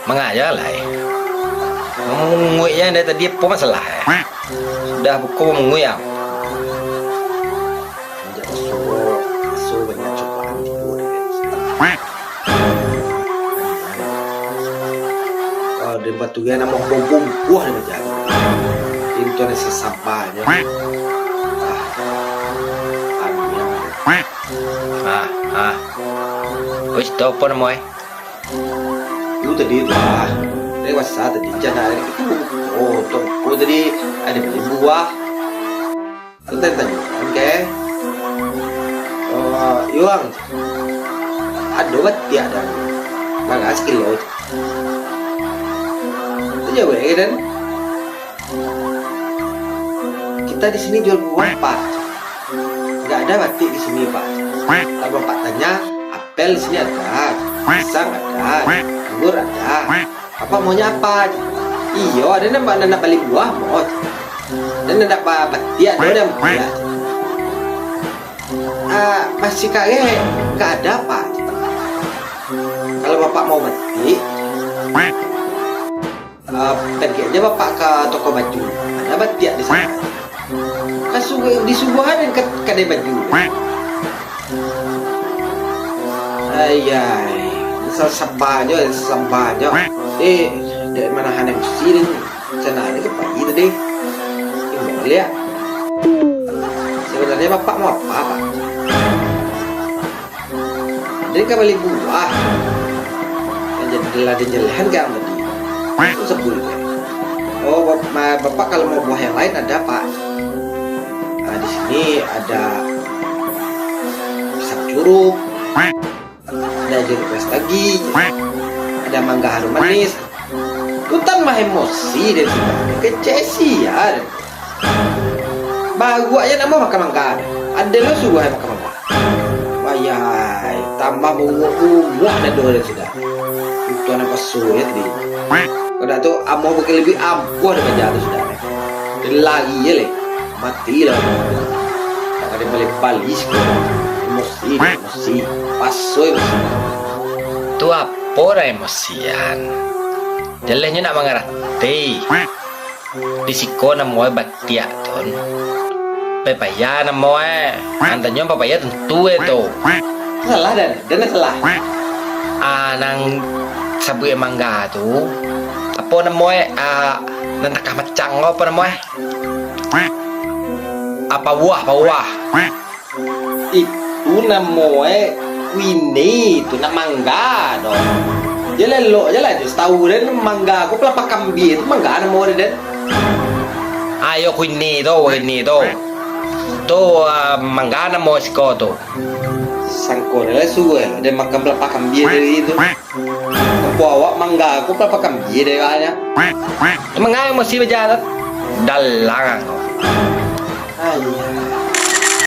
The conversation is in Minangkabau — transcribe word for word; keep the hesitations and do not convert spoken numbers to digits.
Mangaja lai. Mangunguik jan dari tadi, apo masalah, eh? Sudah buko mangunguik am. Manjak basuo, basuo banyak cobaan tibo dek den. Kalau den baturian amuah bobombuah den manjadi. Pintu den sasabanyo. Ah, amin. Ah, ah. Wis, tu apo namo, eh? Lu tadi tu lah. Dari masa tadi jana itu. Oh, tongko tadi ado bali buah. Tadi tanyo, oke. Oh, Yuang. Ado batiak dah. Bara sakilo? Tu jawek, kan? Kita di sini jual buah, Pak. Nggak ada batik di sini, Pak. Kalau Bapak tanya, apel di sini ada, pisang ada, anggur ada. Bapak maunya apa? Iyo, ada nak, nak, nak bali buah, mau. Dan nak ba-, batik ada, ada yang batiak. Ah, masih kareh, nggak ada, Pak. Kalau Bapak mau batik, Ah, pergi aja Bapak ka toko baju. Ada batiak di sana. Ka su-, disuguahan ka kadai baju. Ayai, sasabanyo, sasabanyo. Eh, dek manahan emosi den. Sana ni ka pai tadi. Imbau liak. Sebenarnya Bapak mau apa, Pak? Den ka bali buah. Nan jadi lah den jalehan ka ang tadi. Tu sabuik. Oh, bap-, ma-, Bapak kalau mau buah yang lain ada, Pak. Ah, di sini ada pisang curup, ada jeruk nastagi, ada mangga harum manis. Tu tambah emosi den sudah. Kecek sia den. Baru aja nak makan mangga. Ada lo suruh makan mangga. Wayai, tambah bunguak-bunguak dado den sudah. Itu anak pasu ya tadi. Kalau tu amoh bukan lebih ampuh daripada tu sudah. Dia lari je leh. Mati lah. Tak ada balik balik sekolah. Emosi, emosi. Pasu emosi. Tu apo dah emosian? Jalehnyo nak mangarati. Di siko namoe batiak tu. Pepaya namoe. Antanyo pepaya tantu e tu. Salah den, den salah. Ah, nan sabuik mangga tu. Apo namoe? Ah, nan takah macang ko apo namoe? Ah, pawah, pawah. Itu namoe kuini tu, nak mangga tu. Jan elok je lah, jo satahu den mangga ko palapah kambia tu mangga namoe den. Ayo kuini tu, kuini tu. Tu, ah, mangga namoe siko tu. Sangko den lah suruah den makan palapah kambia tadi tu. Apo awak mangga ko palapah kambia dek awaknyo? Mangga emosi bajalan. Dalang. Ayah,